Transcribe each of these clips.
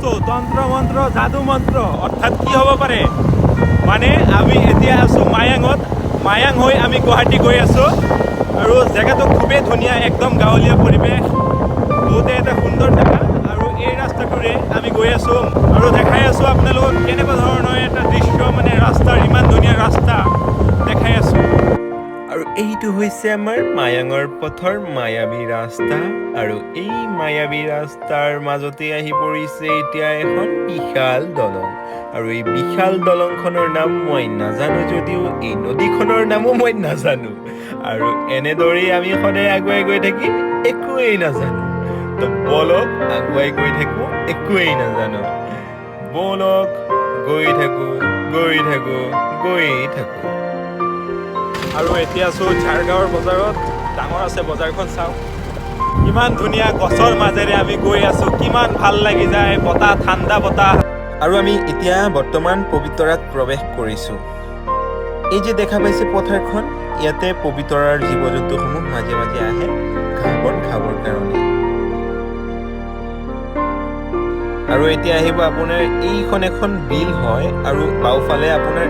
বস্তু, তন্ত্ৰ মন্ত্ৰ, যাদু মন্ত্ৰ, অৰ্থাৎ কি হ'ব পাৰে? মানে আমি এতিয়া আছোঁ মায়াঙত। মায়াং হৈ আমি গুৱাহাটী গৈ আছোঁ আৰু জেগাটো খুবেই ধুনীয়া, একদম গাঁৱলীয়া পৰিৱেশ, বহুতে এটা সুন্দৰ জেগা। আৰু এই ৰাস্তাটোৰে আমি গৈ আছোঁ আৰু দেখাই আছোঁ আপোনালোকক কেনেকুৱা ধৰণৰ এটা দৃশ্য, মানে ৰাস্তাৰ ইমান ধুনীয়া ৰাস্তা দেখাই আছোঁ। আৰু এইটো হৈছে আমাৰ মায়াঙৰ পথৰ মায়াবী ৰাস্তা। আৰু এই মায়াবী ৰাস্তাৰ মাজতে আহি পৰিছে এতিয়া এখন বিশাল দলং। আৰু এই বিশাল দলংখনৰ নাম মই নাজানো যদিও এই নদীখনৰ নামো মই নাজানো। আৰু এনেদৰেই আমি সদায় আগুৱাই গৈ থাকিম, একোৱেই নাজানো। তো বলক, আগুৱাই গৈ থাকো, একোৱেই নাজানো। বলক, গৈ থাকো, গৈ থাকো, গৈয়ে থাকো। আৰু এতিয়া আছোঁ ঝাৰগাঁৱৰ বজাৰত। ডাঙৰ আছে বজাৰখন, চাওক কিমান ধুনীয়া গছৰ মাজেৰে আমি গৈ আছোঁ, কিমান ভাল লাগি যায়, বতাহ, ঠাণ্ডা বতাহ। আৰু আমি এতিয়া বৰ্তমান পবিতৰাত প্ৰৱেশ কৰিছোঁ। এই যে দেখা পাইছে পথাৰখন, ইয়াতে পবিতৰাৰ জীৱ জন্তুসমূহ মাজে মাজে আহে ঘাঁহ বন খাবৰ কাৰণে। আৰু এতিয়া আহিব আপোনাৰ এইখন এখন বিল হয়। আৰু বাওঁফালে আপোনাৰ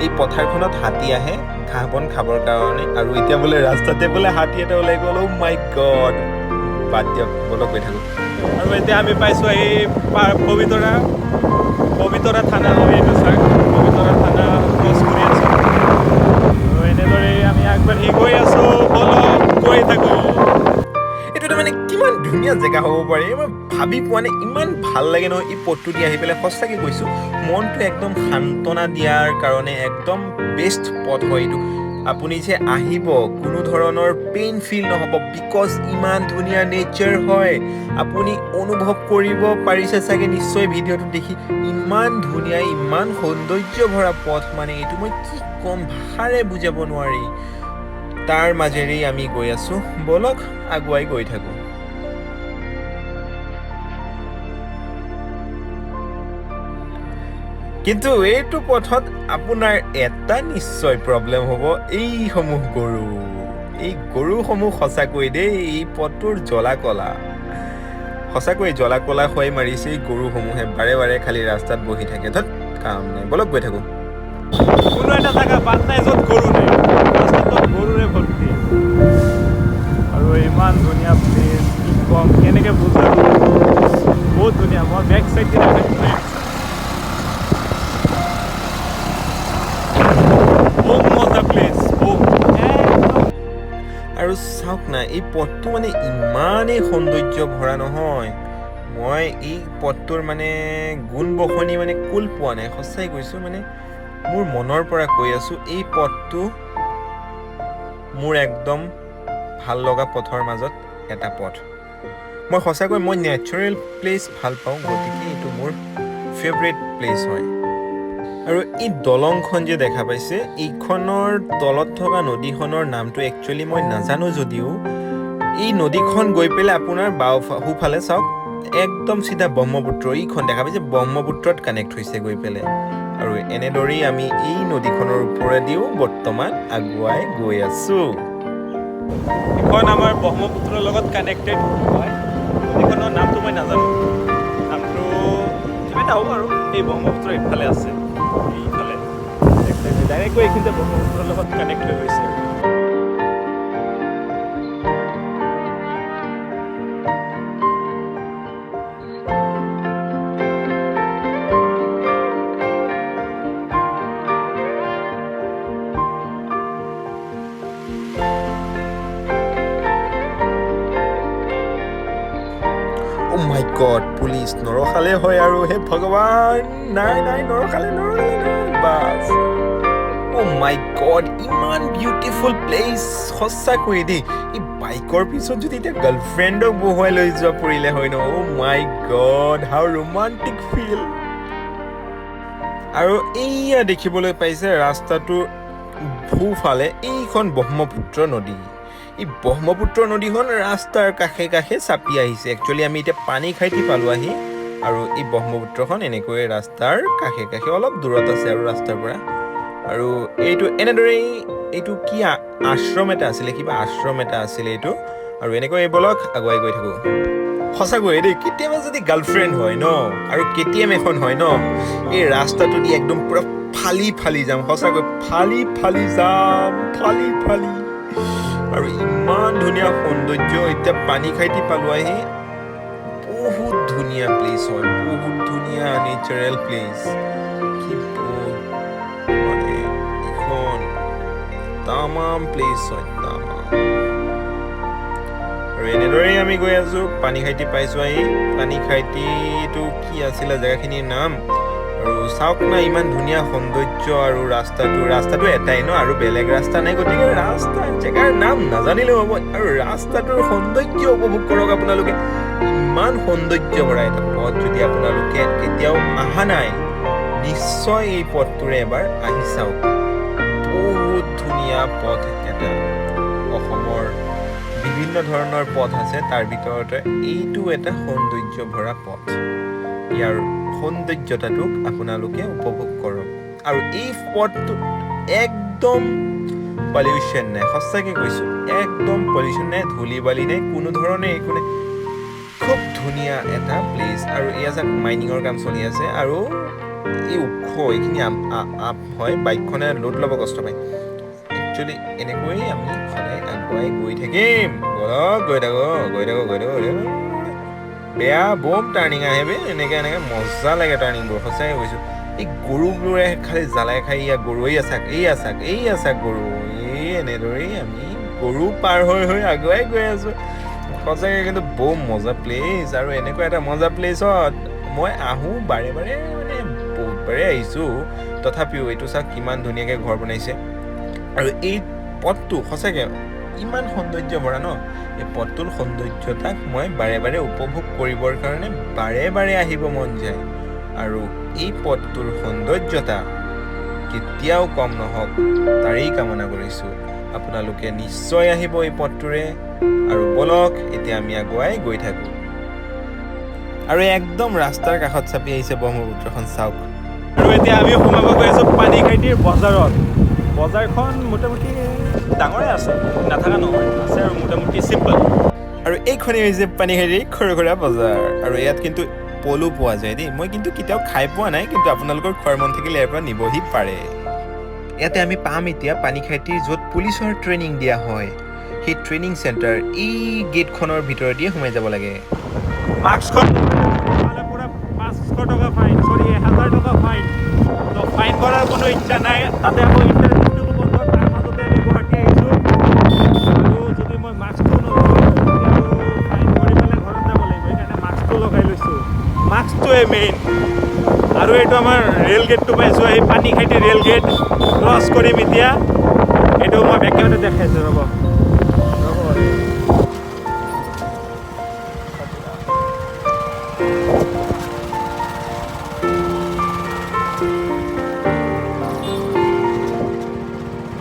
এই পথাৰখনত হাতী আহে ঘাঁহ বন খাবৰ কাৰণে। আৰু এতিয়া বোলে ৰাস্তাতে বোলে হাতী এটা ওলাই গ'ল। অ' মাই গড, বাদ দিয়ক, বলক গৈ থাকোঁ। আৰু এতিয়া আমি পাইছোঁ এই পবিতৰা, পবিতৰা থানা হয় এইটো চাওক, পবিতৰা থানা ক্ৰছ কৰি আছোঁ। আৰু এনেদৰেই আমি আগবাঢ়ি গৈ আছোঁ, বলক গৈ থাকোঁ। এইটো এটা মানে কিমান ধুনীয়া জেগা হ'ব পাৰে মই ভাবি পোৱা নাই। ইমান ভাল লাগে নহয় এই পথটো দি আহি পেলাই, সঁচাকৈ কৈছোঁ, মনটো একদম সান্তনা দিয়াৰ কাৰণে একদম বেষ্ট পথ হয় এইটো। আপুনি যে আহিব কোনো ধৰণৰ পেইন ফিল নহ'ব, because ইমান ধুনীয়া নেচাৰ হয়। আপুনি অনুভৱ কৰিব পাৰিছে চাগে নিশ্চয় ভিডিঅ'টো দেখি, ইমান ধুনীয়া, ইমান সৌন্দৰ্য ভৰা পথ, মানে এইটো মই কি ক'ম, ভাষাৰে বুজাব নোৱাৰি। তাৰ মাজেৰেই আমি গৈ আছোঁ, ব'লক আগুৱাই গৈ থাকোঁ। কিন্তু এইটো পথত আপোনাৰ এটা নিশ্চয় প্ৰব্লেম হ'ব, এইসমূহ গৰু, এই গৰুসমূহ সঁচাকৈ দেই এই পথটোৰ জ্বলা কলা, সঁচাকৈ জ্বলা কলা খুৱাই মাৰিছে এই গৰুসমূহে। বাৰে বাৰে খালি ৰাস্তাত বহি থাকে, ধত কাম নাই, ব'লক গৈ থাকোঁ। কোনো এটা জেগা বাদ নাই য'ত গৰু নাই, ৰাস্তাটোত গৰুৰে ভৰ্তি। আৰু ইমান ধুনীয়া প্লেচ, কি ক'ম, কেনেকৈ বুজাম, বহুত ধুনীয়া। মই বেক চাইড দি দেখাইছোঁ, বহুত মজা প্লেচ, বহুত। আৰু চাওক না, এই পথটো মানে ইমানেই সৌন্দৰ্য ভৰা নহয়, মই এই পথটোৰ মানে গুণ বখনি মানে কুল পোৱা নাই, সঁচাই কৈছোঁ। মানে মোৰ মনৰ পৰা কৈ আছোঁ, এই পথটো মোৰ একদম ভাল লগা পথৰ মাজত এটা পথ। মই সঁচাকৈ মই নেচাৰেল প্লেচ ভাল পাওঁ, গতিকে এইটো মোৰ ফেভৰেট প্লেচ হয়। আৰু এই দলংখন যে দেখা পাইছে, এইখনৰ তলত থকা নদীখনৰ নামটো একচুৱেলি মই নাজানো যদিও এই নদীখন গৈ পেলাই আপোনাৰ বাওঁ সোঁফালে চাওক, একদম চিধা ব্ৰহ্মপুত্ৰ, এইখন দেখা পাইছে, ব্ৰহ্মপুত্ৰত কানেক্ট হৈছে গৈ পেলাই। আৰু এনেদৰেই আমি এই নদীখনৰ ওপৰেদিও বৰ্তমান আগুৱাই গৈ আছোঁ। এইখন আমাৰ ব্ৰহ্মপুত্ৰৰ লগত কানেক্টেড হয়। নদীখনৰ নামটো মই নাজানো, নামটো কিবা এটা হ'ব। আৰু এই ব্ৰহ্মপুত্ৰ ইফালে আছে, এইফালে ডাইৰেক্ট গৈ এইখিনিতে ব্ৰহ্মপুত্ৰৰ লগত কানেক্ট হৈ গৈছে। অ' মাই গড, পুলিচ নৰখালে হয় আৰু, হে ভগৱান, নাই নাই, নৰখালে, নৰখালে, নাই, বাছ। অ' মাই গড, ইমান বিউটিফুল প্লেচ সঁচাকৈ দেই। এই বাইকৰ পিছত যদি এতিয়া গাৰ্লফ্ৰেণ্ডক বহুৱাই লৈ যোৱা পৰিলে হয় ন, oh my god, how romantic feel. আৰু এইয়া দেখিবলৈ পাইছে ৰাস্তাটোৰ সোঁফালে এইখন ব্ৰহ্মপুত্ৰ নদী। এই ব্ৰহ্মপুত্ৰ নদীখন ৰাস্তাৰ কাষে কাষে চাপি আহিছে। একচুৱেলি আমি এতিয়া পানীখাইটি পালোঁ আহি, আৰু এই ব্ৰহ্মপুত্ৰখন এনেকৈ ৰাস্তাৰ কাষে কাষে অলপ দূৰত আছে আৰু ৰাস্তাৰ পৰা। আৰু এইটো এনেদৰেই, এইটো কি আশ্ৰম এটা আছিলে, কিবা আশ্ৰম এটা আছিলে এইটো। আৰু এনেকৈ বলক আগুৱাই গৈ থাকোঁ। সঁচাকৈ দেই, কেতিয়াবা যদি গাৰ্লফ্ৰেণ্ড হয় ন আৰু কেটিএম এখন হয় ন, এই ৰাস্তাটো দি একদম পূৰা ফালি ফালি যাম, সঁচাকৈ ফালি ফালি যাম, ফালি ফালি। আৰু ইমান ধুনীয়া সৌন্দৰ্য। এতিয়া পানীখাইটি পালোঁ আহি, বহুত ধুনীয়া প্লেচ হয়, বহুত ধুনীয়া নেচাৰেল প্লেচ। কি বহুত মানে এখন তামাম প্লেচ হয়, তামাম। আৰু এনেদৰেই আমি গৈ আছোঁ, পানীখাইটি পাইছোঁ আহি। পানীখাইটিটো কি আছিলে জেগাখিনিৰ নাম? আৰু চাওক না ইমান ধুনীয়া সৌন্দৰ্য। আৰু ৰাস্তাটো এটাই ন, আৰু বেলেগ ৰাস্তা নাই, গতিকে ৰাস্তা জেগাৰ নাম নাজানিলেও হ'ব। আৰু ৰাস্তাটোৰ সৌন্দৰ্য উপভোগ কৰক আপোনালোকে। ইমান সৌন্দৰ্য ভৰা এটা পথ, যদি আপোনালোকে কেতিয়াও অহা নাই, নিশ্চয় এই পথটোৰে এবাৰ আহি চাওক। বহুত ধুনীয়া পথ এটা। অসমৰ বিভিন্ন ধৰণৰ পথ আছে, তাৰ ভিতৰতে এইটো এটা সৌন্দৰ্য ভৰা পথ। ইয়াৰ সৌন্দৰ্যতাটোক আপোনালোকে উপভোগ কৰক। আৰু এই পথটোত একদম পলিউশ্যন নাই, সঁচাকৈ কৈছোঁ, একদম পলিউশ্যন নাই, ধূলি বালি নাই, কোনো ধৰণে একো নাই। খুব ধুনীয়া এটা প্লেচ। আৰু এয়া চাওক, মাইনিঙৰ কাম চলি আছে। আৰু এই ওখ এইখিনি আপ হয়, বাইকখনে লোড ল'ব কষ্ট পায় একচুৱেলি। এনেকৈয়ে আমি সদায় আগুৱাই গৈ থাকিম। ব'লক, গৈ থাকোঁ, গৈ থাকোঁ, গৈ থাকোঁ, গৈ থাকোঁ। বেয়া বম টাৰ্ণিং আহে বে, এনেকৈ এনেকৈ মজা লাগে টাৰ্ণিংবোৰ, সঁচাকৈ কৈছোঁ। এই গৰুবোৰে খালি জ্বালাই খাই। ইয়াৰ গৰু, এই চাক, এই চাক, এই চাক গৰু। এই এনেদৰেই আমি গৰু পাৰ হৈ হৈ আগুৱাই গৈ আছোঁ। সঁচাকৈ কিন্তু বম মজা প্লেচ। আৰু এনেকুৱা এটা মজা প্লেচত মই আহোঁ বাৰে বাৰে, মানে বহুতবাৰেই আহিছোঁ, তথাপিও এইটো চাওক কিমান ধুনীয়াকৈ ঘৰ বনাইছে। আৰু এই পথটো সঁচাকৈ ইমান সৌন্দৰ্য ভৰা ন, এই পথটোৰ সৌন্দৰ্যতাক মই বাৰে বাৰে উপভোগ কৰিবৰ কাৰণে বাৰে বাৰে আহিব মন যায়। আৰু এই পথটোৰ সৌন্দৰ্যতা কেতিয়াও কম নহওক, তাৰেই কামনা কৰিছোঁ। আপোনালোকে নিশ্চয় আহিব এই পথটোৰে। আৰু ব'লক, এতিয়া আমি আগুৱাই গৈ থাকোঁ। আৰু একদম ৰাস্তাৰ কাষত চাপি আহিছে ব্ৰহ্মপুত্ৰখন, চাওক। আৰু এতিয়া আমি সোমাব গৈ আছোঁ পানীখাইটিৰ বজাৰত। বজাৰখন মোটামুটি ডাঙৰে আছে, নাথাকা নহয়, আছে আৰু মোটামুটি চিম্পল। আৰু এইখনেই হৈছে পানীখাইটিৰ খৰখৰা বজাৰ। আৰু ইয়াত কিন্তু পলু পোৱা যায় দেই। মই কিন্তু কেতিয়াও খাই পোৱা নাই, কিন্তু আপোনালোকৰ খোৱাৰ মন থাকিলে ইয়াৰ পৰা নিবহি পাৰে। ইয়াতে আমি পাম এতিয়া পানীখাইটিৰ য'ত পুলিচৰ ট্ৰেইনিং দিয়া হয়, সেই ট্ৰেইনিং চেণ্টাৰ। এই গেটখনৰ ভিতৰেদিয়ে সোমাই যাব লাগে। মাস্কখন পালে পুৰা 500 টকা ফাইন, চৰি, 1000 টকা ফাইন। তো ফাইন কৰাৰ কোনো ইচ্ছা নাই। তাতে আকৌ ইণ্টাৰনেটটো বন্ধ, তাৰ মাজতে আমি গুৱাহাটী আহিছোঁ। আৰু যদি মই মাস্কটো নলগাওঁ, তেতিয়া আৰু ফাইন কৰি পেলাই ঘৰত যাব লাগিব। সেইকাৰণে মাস্কটো লগাই লৈছোঁ, মাস্কটোৱে মেইন। আৰু এইটো আমাৰ ৰেল গেটটো পাইছোঁ আহি, পানীখাইটি ৰেল গেট ক্ৰছ কৰিম এতিয়া। এইটো মই বেক কেমেৰাত দেখাইছোঁ, ৰ'ব ৰ'ব।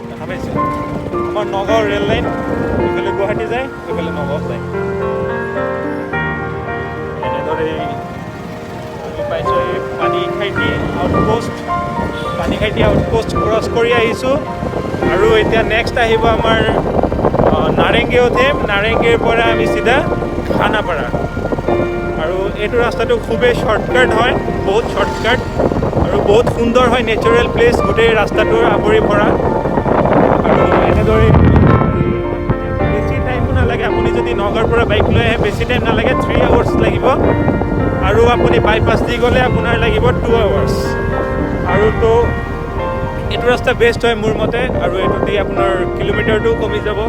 দেখা পাইছে আমাৰ নগাঁও ৰেল লাইন, এইফালে গুৱাহাটী যায়, এইফালে নগাঁও যায়। এনেদৰে আমি পাইছোঁ এই পানীখাইটি আউটপোষ্ট। পানীখাইটি আউটপোষ্ট ক্ৰছ কৰি আহিছোঁ আৰু এতিয়া নেক্সট আহিব আমাৰ নাৰেংগী উঠিম। নাৰেংগীৰ পৰা আমি চিধা খানাপাৰা। আৰু এইটো ৰাস্তাটো খুবেই শ্বৰ্টকাট হয়, বহুত শ্বৰ্টকাট আৰু বহুত সুন্দৰ হয়। নেচাৰেল প্লেচ গোটেই ৰাস্তাটোৰ আৱৰি ভৰা। আৰু এনেদৰে বেছি টাইমো নালাগে। আপুনি যদি নগাঁৱৰ পৰা বাইক লৈ আহে, বেছি টাইম নালাগে, 3 আৱাৰ্ছ লাগিব। আৰু আপুনি বাইপাছ দি গ'লে আপোনাৰ লাগিব 2 আৱাৰ্ছ। আৰু তো এইটো ৰাস্তা বেষ্ট হয় মোৰ মতে। আৰু এইটো দি আপোনাৰ কিলোমিটাৰটোও কমি যাব।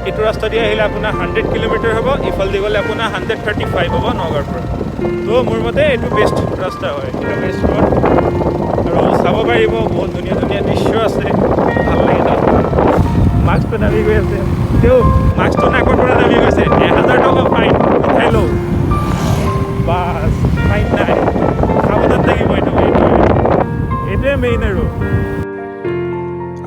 এইটো ৰাস্তা দি আহিলে আপোনাৰ 100 কিলোমিটাৰ হ'ব, ইফাল দি গ'লে আপোনাৰ 135 হ'ব নগাঁৱৰ পৰা। তো মোৰ মতে এইটো বেষ্ট ৰাস্তা হয়, এইটো বেষ্ট ৰোড। আৰু চাব পাৰিব, বহুত ধুনীয়া ধুনীয়া দৃশ্য আছে, ভাল লাগে ন। মাস্কটো নামি গৈ আছে, তেওঁ মাস্কটো নাকৰ পৰা নামি গৈছে। 1000 টকা ফাইন উঠাই লওঁ, বাছ, ফাইন নাই। সাৱধান থাকিব, এইটো এইটোৱে মেইন আৰু।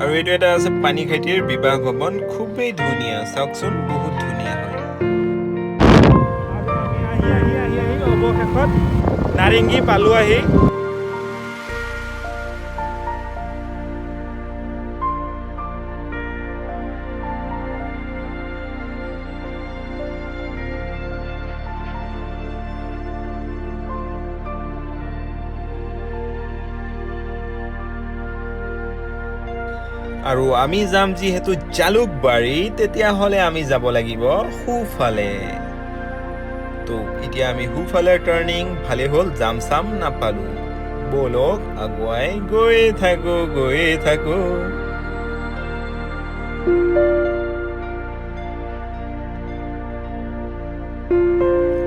আৰু এইটো এটা আছে পানীখাইটিৰ বিবাহ ভৱন, খুবেই ধুনীয়া, চাওকচোন, বহুত ধুনীয়া হয়। আৰু আমি আহি আহি আহি আহি অৱশেষত নাৰেংগী পালোঁ আহি। আৰু আমি যাম যিহেতু জালুকবাৰী, তেতিয়াহ'লে আমি যাব লাগিব সোঁফালে। তো এতিয়া আমি সোঁফালে টাৰ্ণিং, ভালেই হ'ল জাম চাম নাপালোঁ। ব'লক আগুৱাই গৈয়ে থাকোঁ, গৈয়ে থাকোঁ।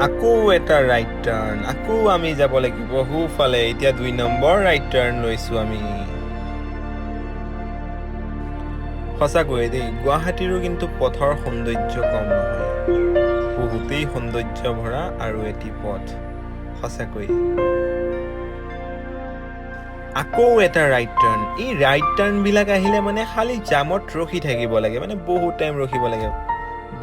আকৌ এটা ৰাইট টাৰ্ণ, আকৌ আমি যাব লাগিব সোঁফালে। এতিয়া 2 নম্বৰ ৰাইট টাৰ্ণ লৈছোঁ আমি। সঁচাকৈয়ে দেই, গুৱাহাটীৰো কিন্তু পথৰ সৌন্দৰ্য কম নহয়, বহুতেই সৌন্দৰ্য ভৰা আৰু এটি পথ সঁচাকৈ। আকৌ এটা ৰাইট টাৰ্ণ। এই ৰাইট টাৰ্ণবিলাক আহিলে মানে খালি জামত ৰখি থাকিব লাগে, মানে বহুত টাইম ৰখিব লাগে,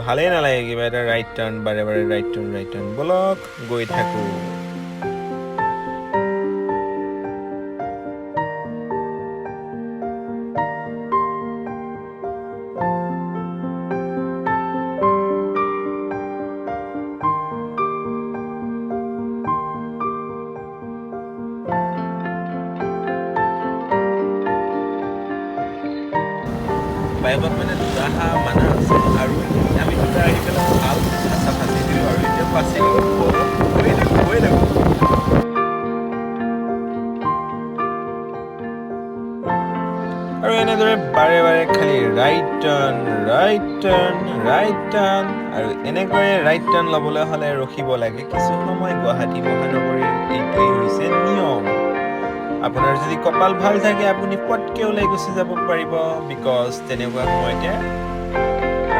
ভালেই নালাগে কিবা এটা। ৰাইট টাৰ্ণ, বাৰে বাৰে ৰাইট টাৰ্ণ, ৰাইট টাৰ্ণ। ব'লক গৈ থাকোঁ। বাইকত মানে দুটা হাঁহ মানা আছে আৰু আমি দুটা আহি পেলাই ভাল ফাঁচা ফাঁচি দিলোঁ আৰু এতিয়া ফাঁচি গ'লো। গৈ থাকোঁ, গৈ থাকোঁ। আৰু এনেদৰে বাৰে বাৰে খালি right turn, right turn, right turn. আৰু এনেকৈয়ে ৰাইট টাৰ্ণ ল'বলৈ হ'লে ৰখিব লাগে কিছু সময়। গুৱাহাটী মহানগৰীৰ এইটোৱেই হৈছে নিয়ম। আপোনাৰ যদি কপাল ভাল থাকে আপুনি পটকৈ ওলাই গুচি যাব পাৰিব, because তেনেকুৱা সময়তে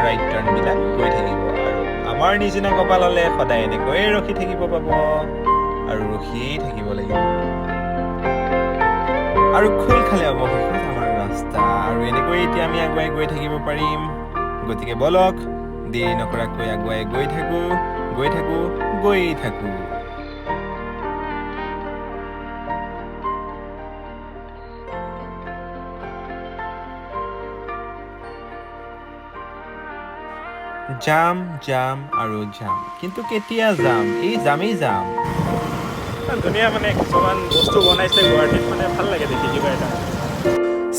ৰাইট টাৰ্ণবিলাক গৈ থাকিব। আৰু আমাৰ নিচিনা কপাল হ'লে সদায় এনেকৈয়ে ৰখি থাকিব পাব আৰু ৰখিয়েই থাকিব লাগিব। আৰু খোল খালে অৱশেষত আমাৰ ৰাস্তা, আৰু এনেকৈ এতিয়া আমি আগুৱাই গৈ থাকিব পাৰিম। গতিকে ব'লক দেৰি নকৰাকৈ আগুৱাই গৈ থাকোঁ, গৈ থাকোঁ, গৈয়ে থাকোঁ। জাম, জাম আৰু জাম, কিন্তু কেতিয়া যাম? এই জামেই যাম। ইমান ধুনীয়া মানে কিছুমান বস্তু বনাইছে গুৱাহাটীত, মানে ভাল লাগে দেখি কিবা এটা।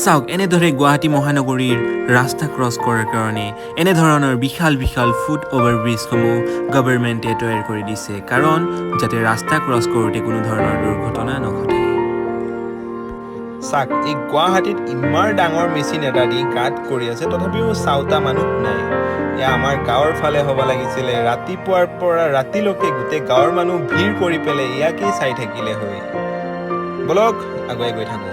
চাওক, এনেদৰে গুৱাহাটী মহানগৰীৰ ৰাস্তা ক্ৰছ কৰাৰ কাৰণে এনেধৰণৰ বিশাল বিশাল ফুট অভাৰ ব্ৰিজসমূহ গভৰ্ণমেণ্টে তৈয়াৰ কৰি দিছে, কাৰণ যাতে ৰাস্তা ক্ৰছ কৰোঁতে কোনো ধৰণৰ দুৰ্ঘটনা নঘটে। চাওক, এই গুৱাহাটীত ইমান ডাঙৰ মেচিন এটা দি গাঁত কৰি আছে, তথাপিও চাওঁতা মানুহ নাই। এয়া আমাৰ গাঁৱৰ ফালে হ'ব লাগিছিলে, ৰাতিপুৱাৰ পৰা ৰাতিলৈকে গোটেই গাঁৱৰ মানুহ ভিৰ কৰি পেলাই ইয়াকেই চাই থাকিলে হৈ। ব'লক আগুৱাই গৈ থাকোঁ।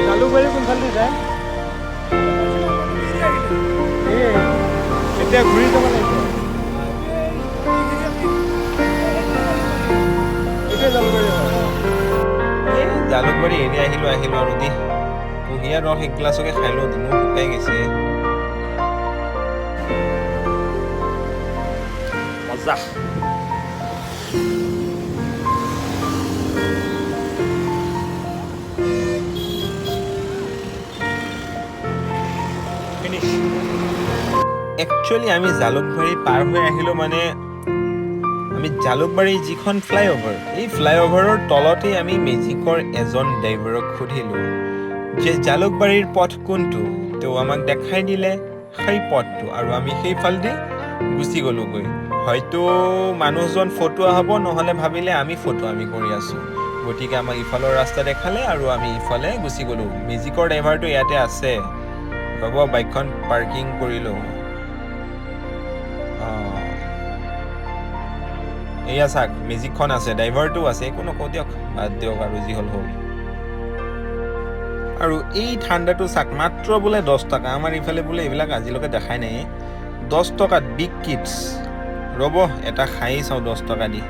জালুকবাৰী কোনফালেদি যায়? এই, এতিয়া ঘূৰি যাব লাগিব। এতিয়া জালুকবাৰী হয়। এই জালুকবাৰী এৰি আহিলোঁ, আহিলোঁ আৰু দি কুঁহিয়াৰ ৰস এগিলাচকে খাই লওঁ, দিনো শুকাই গৈছে। মজা। ফিনিশ। একচুৱেলি আমি জালুকবাৰী পাৰ হৈ আহিলোঁ, মানে আমি জালুকবাৰীৰ যিখন ফ্লাইঅভাৰ, এই ফ্লাইঅভাৰৰ তলতেই আমি মেজিকৰ এজন ড্ৰাইভাৰক সুধিলোঁ যে জালুকবাৰীৰ পথ কোনটো। তেওঁ আমাক দেখাই দিলে সেই পথটো আৰু আমি সেইফালেদি গুচি গ'লোগৈ। হয়তো মানুহজন ফটোৱা হ'ব, নহ'লে ভাবিলে আমি ফটোৱামি কৰি আছোঁ, গতিকে আমাক ইফালৰ ৰাস্তা দেখালে আৰু আমি ইফালে গুচি গ'লোঁ। মেজিকৰ ড্ৰাইভাৰটো ইয়াতে আছে, ৰ'ব বাইকখন পাৰ্কিং কৰি লওঁ। এয়া চাওক, মেজিকখন আছে, ড্ৰাইভাৰটো আছে, একো নকওঁ দিয়ক, বাদ দিয়ক আৰু যি হ'ল হ'ল। আৰু এই ঠাণ্ডাটো চাওক, মাত্ৰ বোলে 10 টকা। আমাৰ ইফালে বোলে এইবিলাক আজিলৈকে দেখাই নাই। 10 টকাত বিগ কিডছ। ৰ'ব এটা খায়েই চাওঁ 10 টকা দি।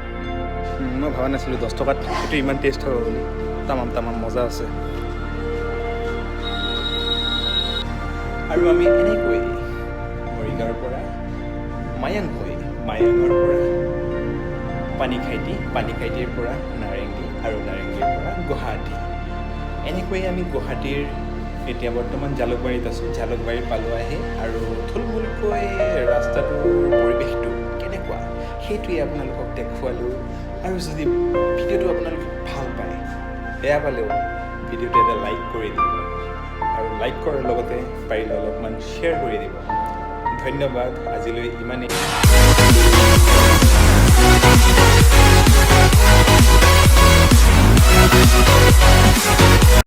মই ভবা নাছিলোঁ 10 টকাত এইটো ইমান টেষ্ট হ'ব বুলি। তামাম তামাম মজা আছে। আৰু আমি এনেকৈ মৰিগাঁৱৰ পৰা মায়াং হৈ, মায়াঙৰ পৰা পানীখাইতি, পানীখাইতিৰ পৰা নাৰেংগী আৰু নাৰেংগীৰ পৰা গুৱাহাটী, এনেকৈয়ে আমি গুৱাহাটীৰ এতিয়া বৰ্তমান জালুকবাৰীত আছোঁ। জালুকবাৰী পালোঁ আহি আৰু থুলমূলকৈ ৰাস্তাটোৰ পৰিৱেশটো কেনেকুৱা সেইটোৱে আপোনালোকক দেখুৱালোঁ। আৰু যদি ভিডিঅ'টো আপোনালোকে ভাল পায়, বেয়া পালেও ভিডিঅ'টো এটা লাইক কৰি দিব আৰু লাইক কৰাৰ লগতে পাৰিলে অলপমান শ্বেয়াৰ কৰি দিব। ধন্যবাদ, আজিলৈ ইমানেই।